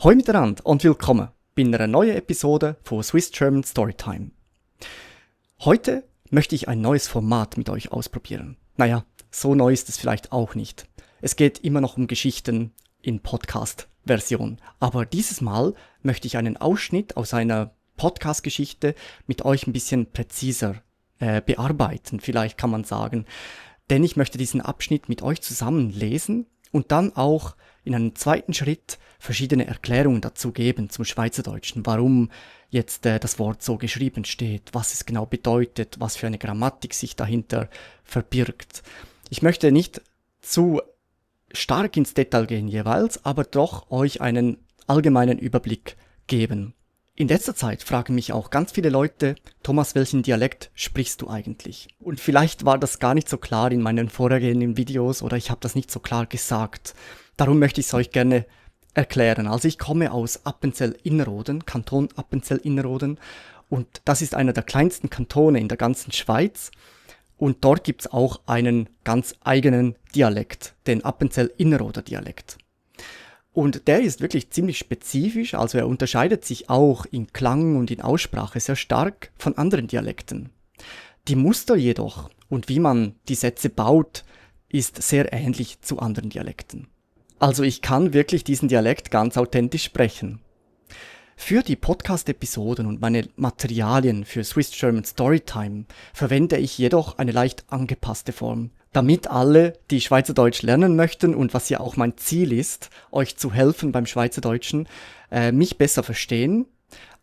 Hoi miteinander und willkommen bei einer neuen Episode von Swiss German Storytime. Heute möchte ich ein neues Format mit euch ausprobieren. Naja, so neu ist es vielleicht auch nicht. Es geht immer noch um Geschichten in Podcast-Version. Aber dieses Mal möchte ich einen Ausschnitt aus einer Podcast-Geschichte mit euch ein bisschen präziser bearbeiten, vielleicht kann man sagen. Denn ich möchte diesen Abschnitt mit euch zusammen lesen und dann auch in einem zweiten Schritt verschiedene Erklärungen dazu geben zum Schweizerdeutschen, warum jetzt das Wort so geschrieben steht, was es genau bedeutet, was für eine Grammatik sich dahinter verbirgt. Ich möchte nicht zu stark ins Detail gehen jeweils, aber doch euch einen allgemeinen Überblick geben. In letzter Zeit fragen mich auch ganz viele Leute, Thomas, welchen Dialekt sprichst du eigentlich? Und vielleicht war das gar nicht so klar in meinen vorhergehenden Videos oder ich habe das nicht so klar gesagt. Darum möchte ich es euch gerne erklären. Also ich komme aus Appenzell-Innerrhoden, Kanton Appenzell-Innerrhoden, und das ist einer der kleinsten Kantone in der ganzen Schweiz. Und dort gibt es auch einen ganz eigenen Dialekt, den Appenzell-Innerrhoder Dialekt. Und der ist wirklich ziemlich spezifisch, also er unterscheidet sich auch in Klang und in Aussprache sehr stark von anderen Dialekten. Die Muster jedoch und wie man die Sätze baut, ist sehr ähnlich zu anderen Dialekten. Also ich kann wirklich diesen Dialekt ganz authentisch sprechen. Für die Podcast-Episoden und meine Materialien für Swiss German Storytime verwende ich jedoch eine leicht angepasste Form, damit alle, die Schweizerdeutsch lernen möchten und was ja auch mein Ziel ist, euch zu helfen beim Schweizerdeutschen, mich besser verstehen,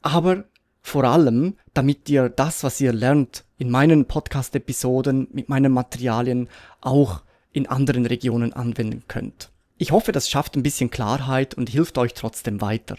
aber vor allem, damit ihr das, was ihr lernt in meinen Podcast-Episoden mit meinen Materialien auch in anderen Regionen anwenden könnt. Ich hoffe, das schafft ein bisschen Klarheit und hilft euch trotzdem weiter.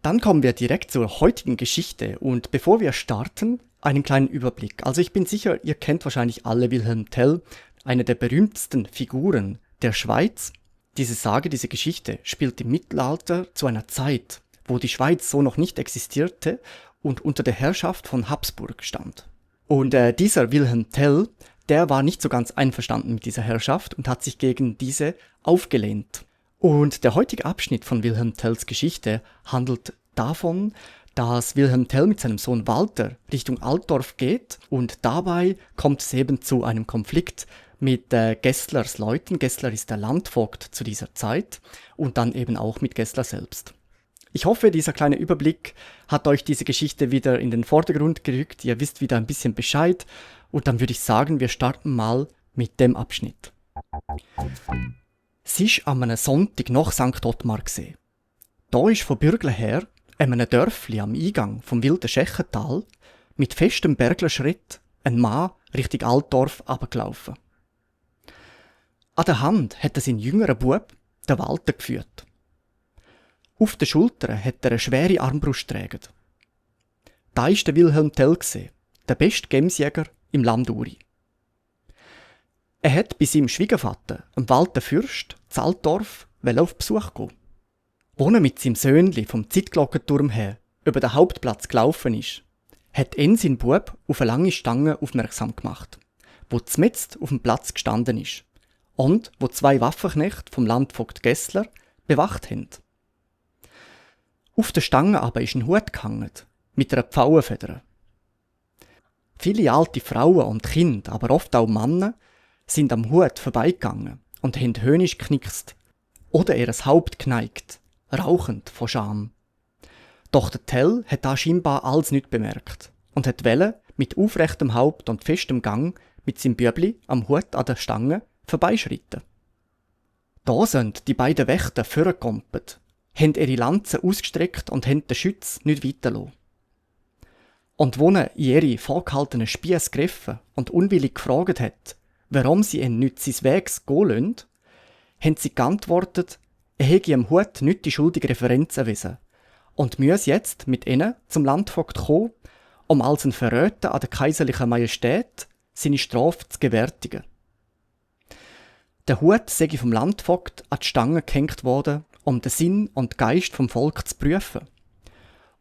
Dann kommen wir direkt zur heutigen Geschichte und bevor wir starten, einen kleinen Überblick. Also ich bin sicher, ihr kennt wahrscheinlich alle Wilhelm Tell, eine der berühmtesten Figuren der Schweiz. Diese Sage, diese Geschichte spielt im Mittelalter zu einer Zeit, wo die Schweiz so noch nicht existierte und unter der Herrschaft von Habsburg stand. Und dieser Wilhelm Tell, der war nicht so ganz einverstanden mit dieser Herrschaft und hat sich gegen diese aufgelehnt. Und der heutige Abschnitt von Wilhelm Tells Geschichte handelt davon, dass Wilhelm Tell mit seinem Sohn Walter Richtung Altdorf geht und dabei kommt es eben zu einem Konflikt mit Gesslers Leuten. Gessler ist der Landvogt zu dieser Zeit und dann eben auch mit Gessler selbst. Ich hoffe, dieser kleine Überblick hat euch diese Geschichte wieder in den Vordergrund gerückt. Ihr wisst wieder ein bisschen Bescheid und dann würde ich sagen, wir starten mal mit dem Abschnitt. Es war an einem Sonntag nach St. Ottmar. Da ist von Bürgle her, einem Dörfli am Eingang vom wilden Schächental, mit festem Berglerschritt ein Mann Richtung Altdorf runtergelaufen. An der Hand hat er seinen jüngeren Bub, den Walter, geführt. Auf den Schultern hat er eine schwere Armbrust getragen. Da war der Wilhelm Tell, der beste Gemsjäger im Land Uri. Er hat bei seinem Schwiegervater, dem Walter Fürst, zu Altdorf, auf Besuch gehen. Als er mit seinem Söhnli vom Zeitglockenturm her über den Hauptplatz gelaufen ist, hat ihn sein Bub auf eine lange Stange aufmerksam gemacht, wo zmitzt auf dem Platz gestanden ist und wo zwei Waffenknechte vom Landvogt Gessler bewacht haben. Auf der Stange aber ist ein Hut gehangen, mit einer Pfauenfeder. Viele alte Frauen und Kinder, aber oft auch Männer, sind am Hut vorbeigegangen und haben höhnisch geknickst oder ihr Haupt geneigt, rauchend vor Scham. Doch der Tell hat da scheinbar alles nicht bemerkt und hat mit aufrechtem Haupt und festem Gang mit seinem Bübli am Hut an der Stange vorbeischritten. Da sind die beiden Wächter vorgekommen, haben ihre Lanzen ausgestreckt und haben den Schütz nicht weiterlassen. Und wo er in ihre vorgehaltenen Spiesse gegriffen und unwillig gefragt hat, warum sie ihn nicht seines Wegs gehen lassen, haben sie geantwortet, er hätte am Hut nicht die schuldige Referenz erwiesen und müsse jetzt mit ihnen zum Landvogt kommen, um als ein Verräter an der kaiserlichen Majestät seine Strafe zu gewärtigen. Der Hut sei vom Landvogt an die Stange gehängt worden, um den Sinn und Geist vom Volk zu prüfen.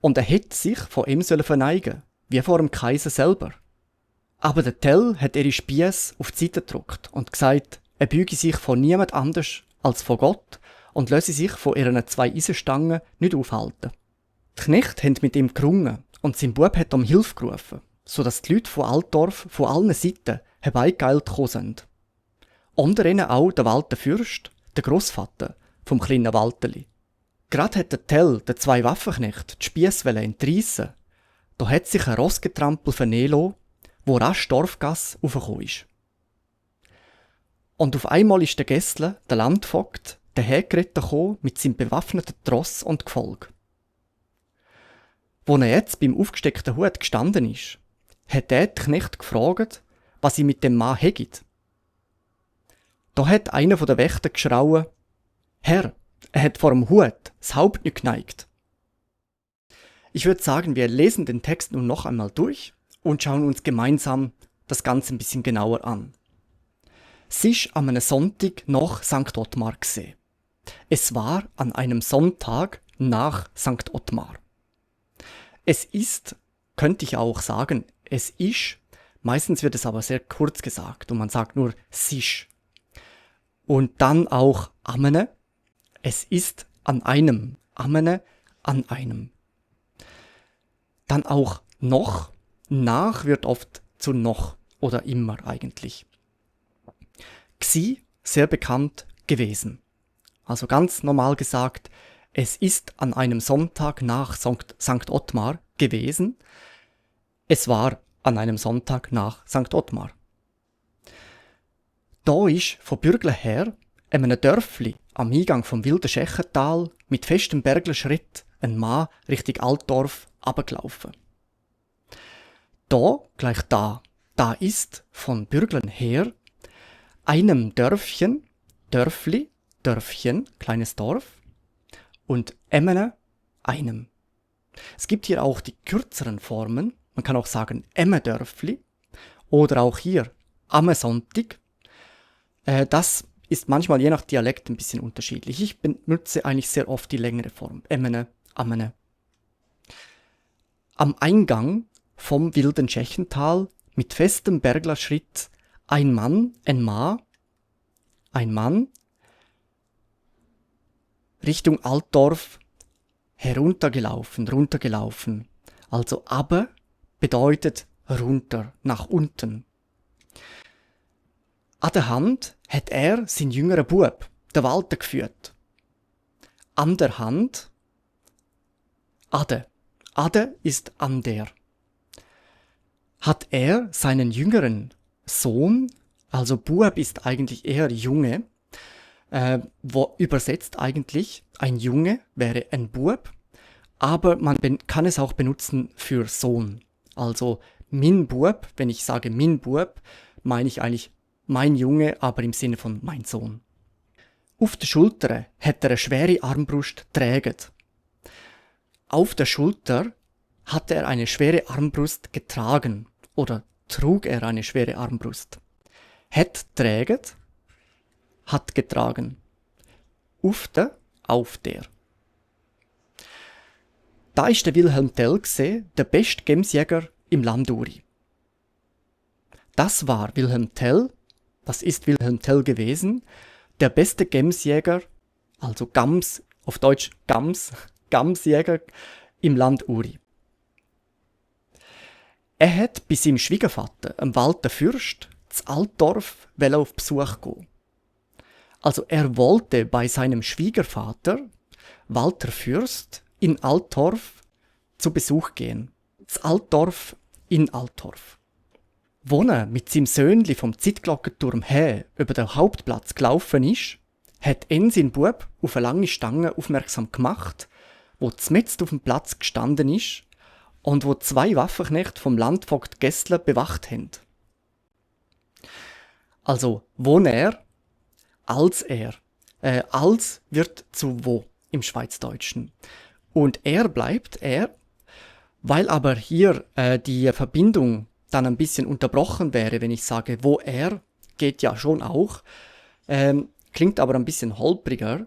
Und er hätte sich vor ihm verneigen, wie vor dem Kaiser selber. Aber der Tell hat ihre Spiesse auf die Seite gedrückt und gesagt, er büge sich vor niemand anders als vor Gott und lassen sich von ihren 2 Eisenstangen nicht aufhalten. Die Knechte haben mit ihm gerungen und sein Bub hat um Hilfe gerufen, sodass die Leute von Altdorf von allen Seiten herbeigeeilt gekommen sind. Unter ihnen auch der Walter Fürst, der Grossvater vom kleinen Walterli. Gerade hat der Tell, der 2 Waffenknechte, die Spiesse entreissen. Da hat sich ein Rossgetrampel vernehmen, wo rasch Dorfgasse aufgekommen ist. Und auf einmal ist der Gessler, der Landvogt, dahergeritten gekommen mit seinem bewaffneten Tross und Gefolge. Wo er jetzt beim aufgesteckten Hut gestanden ist, hat der Knecht gefragt, was sie mit dem Mann hätten. Da hat einer von den Wächtern geschrauen: Herr, er hat vor dem Hut das Haupt nicht geneigt. Ich würde sagen, wir lesen den Text nun noch einmal durch und schauen uns gemeinsam das Ganze ein bisschen genauer an. Es ist an einem Sonntag nach St. Ottmar gesehen. Es war an einem Sonntag nach St. Ottmar. Es ist, könnte ich auch sagen, es ist, meistens wird es aber sehr kurz gesagt und man sagt nur sisch. Und dann auch amene, es ist an einem, amene, an einem. Dann auch noch, nach wird oft zu noch oder immer eigentlich. Gsi, sehr bekannt, gewesen. Also ganz normal gesagt, es ist an einem Sonntag nach St. Ottmar gewesen. Es war an einem Sonntag nach St. Ottmar. Da ist von Bürgle her, einem Dörfli am Eingang vom wilden Schächertal, mit festem Berglerschritt ein Mann Richtung Altdorf abgelaufen. Da, gleich da ist von Bürglen her einem Dörfchen, kleines Dorf, und einem. Es gibt hier auch die kürzeren Formen, man kann auch sagen Emmedörfli oder auch hier Sonntag. Das ist manchmal je nach Dialekt ein bisschen unterschiedlich. Ich benutze eigentlich sehr oft die längere Form, Emmene, Ammene. Am Eingang vom wilden Schächental mit festem Berglerschritt ein Mann Richtung Altdorf runtergelaufen. Also aber bedeutet runter, nach unten. An der Hand hat er seinen jüngeren Bub, der Walter, geführt. An der Hand, Ade ist an der. Hat er seinen jüngeren Sohn, also Bub ist eigentlich eher Junge, wo übersetzt eigentlich ein Junge wäre ein Bub, aber man kann es auch benutzen für Sohn. Also min Bub, wenn ich sage min Bub, meine ich eigentlich mein Junge, aber im Sinne von mein Sohn. Auf der Schulter hat er eine schwere Armbrust träget. Auf der Schulter hat er eine schwere Armbrust getragen oder trug er eine schwere Armbrust. Het träget, hat getragen. Auf der. Da ist der Wilhelm Tell gesehen, der beste Gemsjäger im Land Uri. Das ist Wilhelm Tell gewesen, der beste Gemsjäger, also Gams, auf Deutsch Gamsjäger im Land Uri. Er hat bei seinem Schwiegervater, Walter Fürst, zu Altdorf auf Besuch gehen. Also er wollte bei seinem Schwiegervater, Walter Fürst, in Altdorf zu Besuch gehen. Zu Altdorf in Altdorf. Wo er mit seinem Söhnli vom Zeitglockenturm her über den Hauptplatz gelaufen ist, hat sein Bub auf eine lange Stange aufmerksam gemacht, wo zmitzt auf dem Platz gestanden ist und wo 2 Waffenknechte vom Landvogt Gessler bewacht haben. Also, als wird zu wo im Schweizdeutschen. Und er bleibt weil aber hier die Verbindung dann ein bisschen unterbrochen wäre, wenn ich sage, wo er, geht ja schon auch, klingt aber ein bisschen holpriger,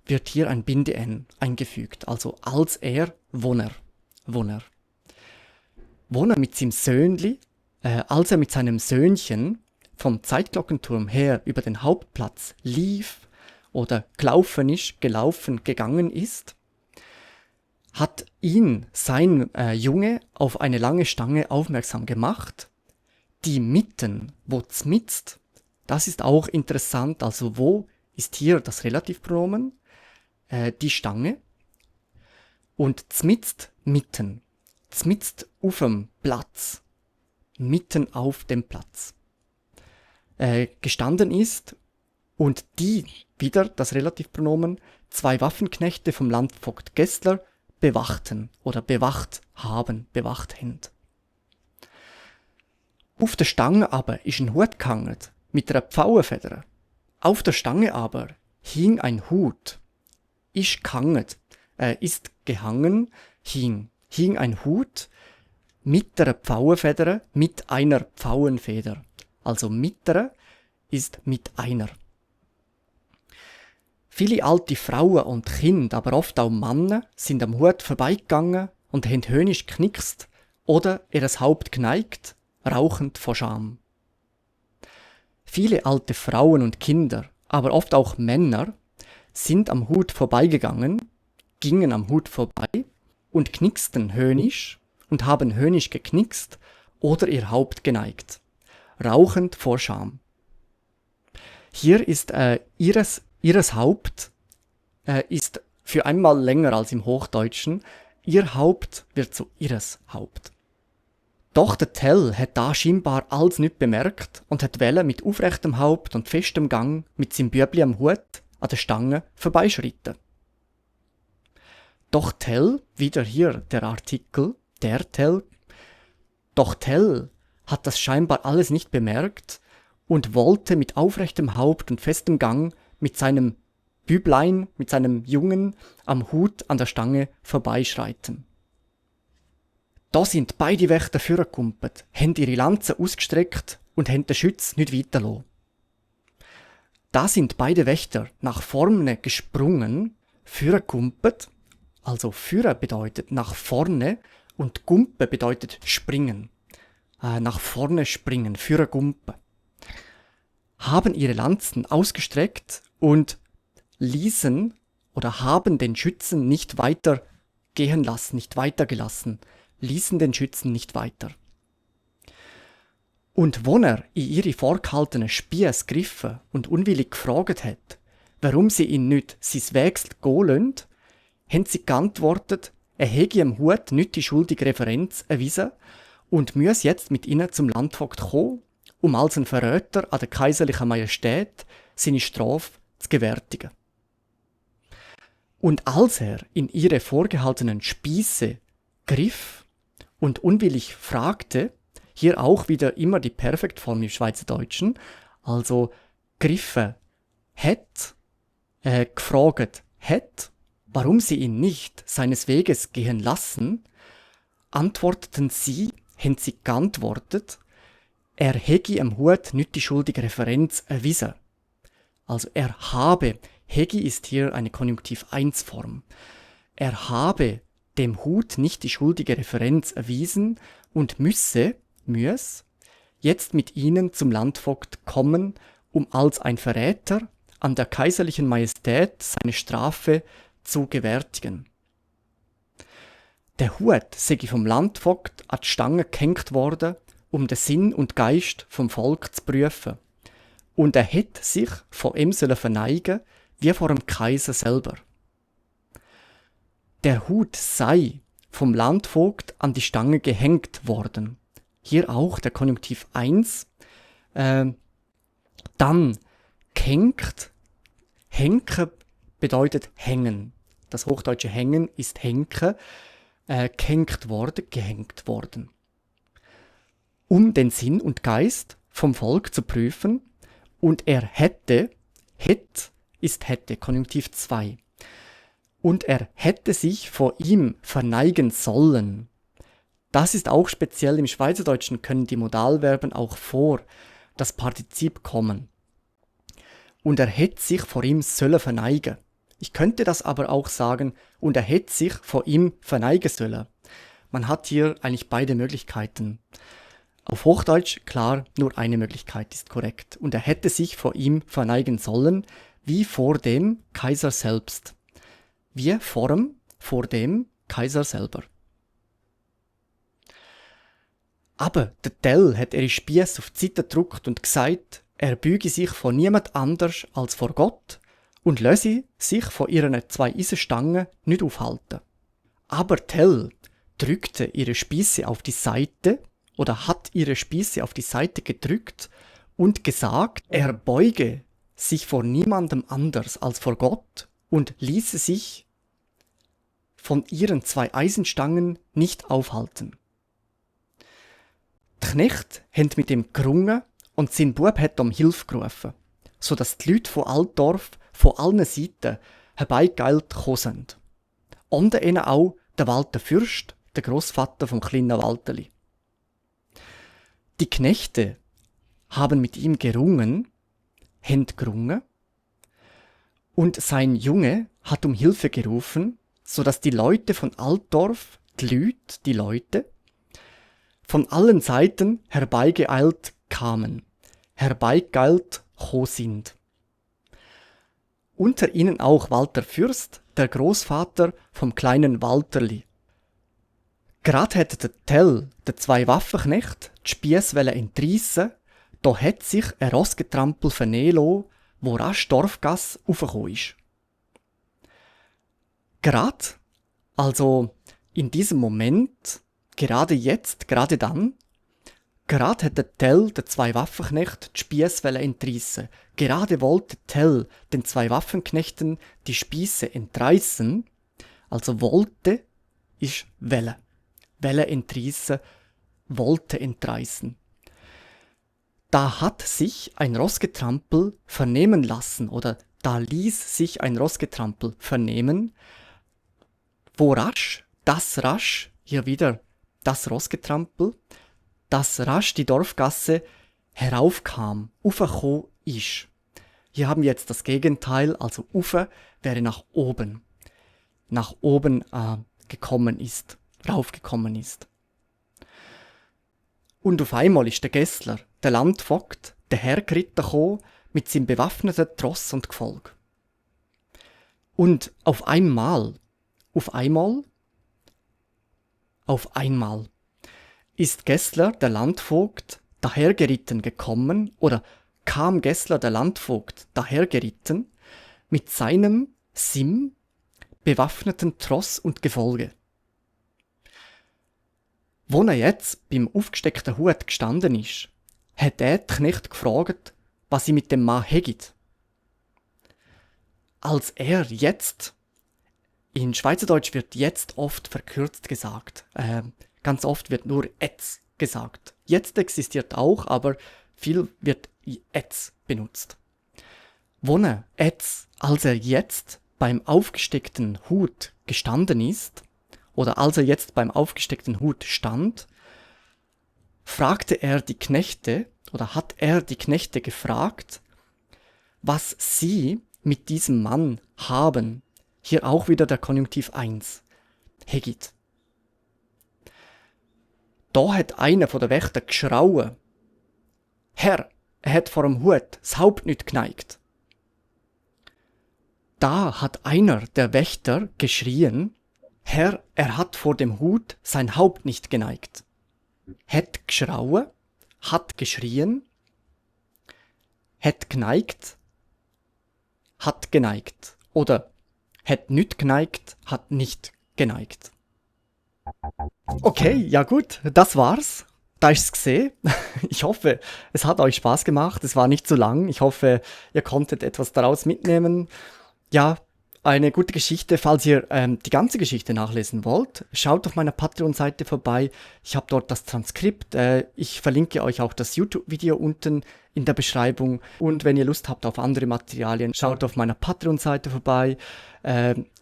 wird hier ein Binde-N eingefügt. Also als Wohner. Wohner mit seinem Söhnli, als er mit seinem Söhnchen vom Zeitglockenturm her über den Hauptplatz lief oder gelaufen, gegangen ist, hat ihn sein Junge auf eine lange Stange aufmerksam gemacht, die mitten, wo zmitzt, das ist auch interessant, also wo ist hier das Relativpronomen, die Stange, und zmitzt mitten, zmitzt auf dem Platz, mitten auf dem Platz, gestanden ist und die, wieder das Relativpronomen, 2 Waffenknechte vom Landvogt Gessler bewachten oder bewacht haben. Auf der Stange aber ist ein Hut gehangen, mit einer Pfauenfeder. Auf der Stange aber hing ein Hut, ist gehangen, hing ein Hut mit einer Pfauenfeder, mit einer Pfauenfeder. Also mittere ist mit einer. Viele alte Frauen und Kinder, aber oft auch Männer, sind am Hut vorbeigegangen und haben höhnisch geknickst oder ihres Haupt geneigt, rauchend vor Scham. Viele alte Frauen und Kinder, aber oft auch Männer, sind am Hut vorbeigegangen, gingen am Hut vorbei und knicksten höhnisch und haben höhnisch geknickst oder ihr Haupt geneigt, rauchend vor Scham. Hier ist ihres Haupt ist für einmal länger als im Hochdeutschen. Ihr Haupt wird zu ihres Haupt. Doch der Tell hat da scheinbar alles nicht bemerkt und hat mit aufrechtem Haupt und festem Gang mit seinem Bübli am Hut an der Stange vorbeischritten. Doch Tell, wieder hier der Artikel, der Tell, doch Tell hat das scheinbar alles nicht bemerkt und wollte mit aufrechtem Haupt und festem Gang mit seinem Büblein, mit seinem Jungen am Hut an der Stange vorbeischreiten. Da sind beide Wächter vorgekumpelt, haben ihre Lanzen ausgestreckt und haben den Schütz nicht weiterlassen. Da sind beide Wächter nach vorne gesprungen, vorgekumpelt, also führen bedeutet nach vorne und Gumpe bedeutet springen. Nach vorne springen, vorgumpen. Haben ihre Lanzen ausgestreckt und ließen oder haben den Schützen nicht weiter gehen lassen, nicht weitergelassen, ließen den Schützen nicht weiter. Und wo er in ihre vorgehaltenen Spies griffen und unwillig gefragt hat, warum sie ihn nicht sein Wegs gehen lassen, haben sie geantwortet, er hege im Hut nicht die schuldige Referenz erwiesen und müsse jetzt mit ihnen zum Landvogt kommen, um als ein Verräter an der kaiserlichen Majestät seine Strafe zu gewärtigen. Und als er in ihre vorgehaltenen Spieße griff und unwillig fragte, hier auch wieder immer die Perfektform im Schweizerdeutschen, also griffe hat, gefragt hat, warum sie ihn nicht seines Weges gehen lassen, antworteten sie, haben sie geantwortet, er hegi am Hut nicht die schuldige Referenz erwiesen. Also er habe, hegi ist hier eine Konjunktiv 1 Form. Er habe dem Hut nicht die schuldige Referenz erwiesen und müsse jetzt mit ihnen zum Landvogt kommen, um als ein Verräter an der kaiserlichen Majestät seine Strafe zu gewärtigen. Der Hut sei vom Landvogt an die Stange gehängt worden, um den Sinn und Geist vom Volk zu prüfen. Und er hätte sich vor ihm verneigen wie vor dem Kaiser selber. Der Hut sei vom Landvogt an die Stange gehängt worden. Hier auch der Konjunktiv 1. Dann gehängt. Henken bedeutet hängen. Das hochdeutsche hängen ist henken. Gehängt worden. Um den Sinn und Geist vom Volk zu prüfen. Und er hätte Konjunktiv 2. Und er hätte sich vor ihm verneigen sollen. Das ist auch speziell im Schweizerdeutschen, können die Modalverben auch vor das Partizip kommen. Und er hätte sich vor ihm sollen verneigen. Ich könnte das aber auch sagen, und er hätte sich vor ihm verneigen sollen. Man hat hier eigentlich beide Möglichkeiten. Auf Hochdeutsch, klar, nur eine Möglichkeit ist korrekt. Und er hätte sich vor ihm verneigen sollen, wie vor dem Kaiser selbst. Wie vor dem Kaiser selber. Aber der Tell hat ihre Spiesse auf die Seite gedrückt und gesagt, er büge sich vor niemand anders als vor Gott und löse sich von ihren 2 Eisenstangen nicht aufhalten. Aber Tell drückte ihre Spiesse auf die Seite oder hat ihre Spiesse auf die Seite gedrückt und gesagt, er beuge sich vor niemandem anders als vor Gott und ließe sich von ihren 2 Eisenstangen nicht aufhalten. Die Knechte haben mit ihm gerungen und sein Bub hat um Hilfe gerufen, sodass die Leute von Altdorf von allen Seiten herbeigeeilt gekommen sind. Unter ihnen auch der Walter Fürst, der Großvater vom kleinen Walterli. Die Knechte haben mit ihm gerungen, und sein Junge hat um Hilfe gerufen, sodass die Leute von Altdorf, die Leute, von allen Seiten herbeigeeilt kamen, herbeigeeilt sind. Unter ihnen auch Walter Fürst, der Großvater vom kleinen Walterli. Gerade hätte der Tell, der 2 Waffenknecht, die Spiesse entreissen, da hat sich ein Rossgetrampel vernehmen lassen, wo rasch Dorfgasse raufgekommen ist. Gerade, also in diesem Moment, gerade hat der Tell, der 2 Waffenknecht, die Spiesse entreissen. Gerade wollte Tell den 2 Waffenknechten die Spiesse entreissen, also wollte ist welle entreissen, wollte entreissen. Da hat sich ein Rossgetrampel vernehmen lassen oder da ließ sich ein Rossgetrampel vernehmen, wo rasch, hier wieder das Rossgetrampel, das rasch die Dorfgasse heraufkam, aufgekommen ist. Hier haben wir jetzt das Gegenteil, also ufe wäre nach oben raufgekommen ist. Und auf einmal ist der Gessler, der Landvogt, der hergeritten gekommen mit seinem bewaffneten Tross und Gefolge. Und auf einmal ist Gessler, der Landvogt, dahergeritten gekommen oder kam Gessler, der Landvogt, dahergeritten mit seinem bewaffneten Tross und Gefolge. Wo er jetzt beim aufgesteckten Hut gestanden ist, hat er die Knecht gefragt, was sie mit dem Mann hägit. Als er jetzt, in Schweizerdeutsch wird jetzt oft verkürzt gesagt, ganz oft wird nur «etz» gesagt. Jetzt existiert auch, aber viel wird «etz» benutzt. Als er jetzt beim aufgesteckten Hut gestanden ist, oder als er jetzt beim aufgesteckten Hut stand, fragte er die Knechte, oder hat er die Knechte gefragt, was sie mit diesem Mann haben. Hier auch wieder der Konjunktiv 1. Hegit. Da hat einer von der Wächter geschrauen. Herr, er hat vor dem Hut das Haupt nicht geneigt. Da hat einer der Wächter geschrien, Herr, er hat vor dem Hut sein Haupt nicht geneigt. Het geschrauen, hat geschrien, het geneigt, hat geneigt. Oder het nicht geneigt, hat nicht geneigt. Okay, ja gut, das war's. Da ist's gesehen. Ich hoffe, es hat euch Spaß gemacht. Es war nicht zu lang. Ich hoffe, ihr konntet etwas daraus mitnehmen. Ja, eine gute Geschichte. Falls ihr die ganze Geschichte nachlesen wollt, schaut auf meiner Patreon-Seite vorbei. Ich habe dort das Transkript. Ich verlinke euch auch das YouTube-Video unten in der Beschreibung. Und wenn ihr Lust habt auf andere Materialien, schaut auf meiner Patreon-Seite vorbei.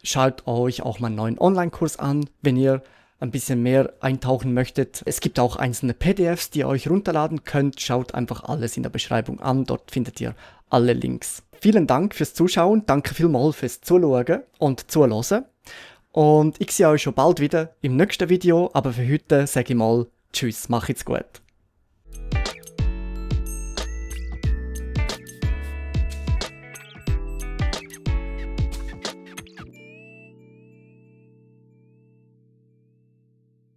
Schaut euch auch meinen neuen Online-Kurs an, wenn ihr ein bisschen mehr eintauchen möchtet. Es gibt auch einzelne PDFs, die ihr euch runterladen könnt. Schaut einfach alles in der Beschreibung an. Dort findet ihr alle Links. Vielen Dank fürs Zuschauen. Danke vielmals fürs Zuschauen und Zuhören. Und ich sehe euch schon bald wieder im nächsten Video. Aber für heute sage ich mal Tschüss, macht's gut.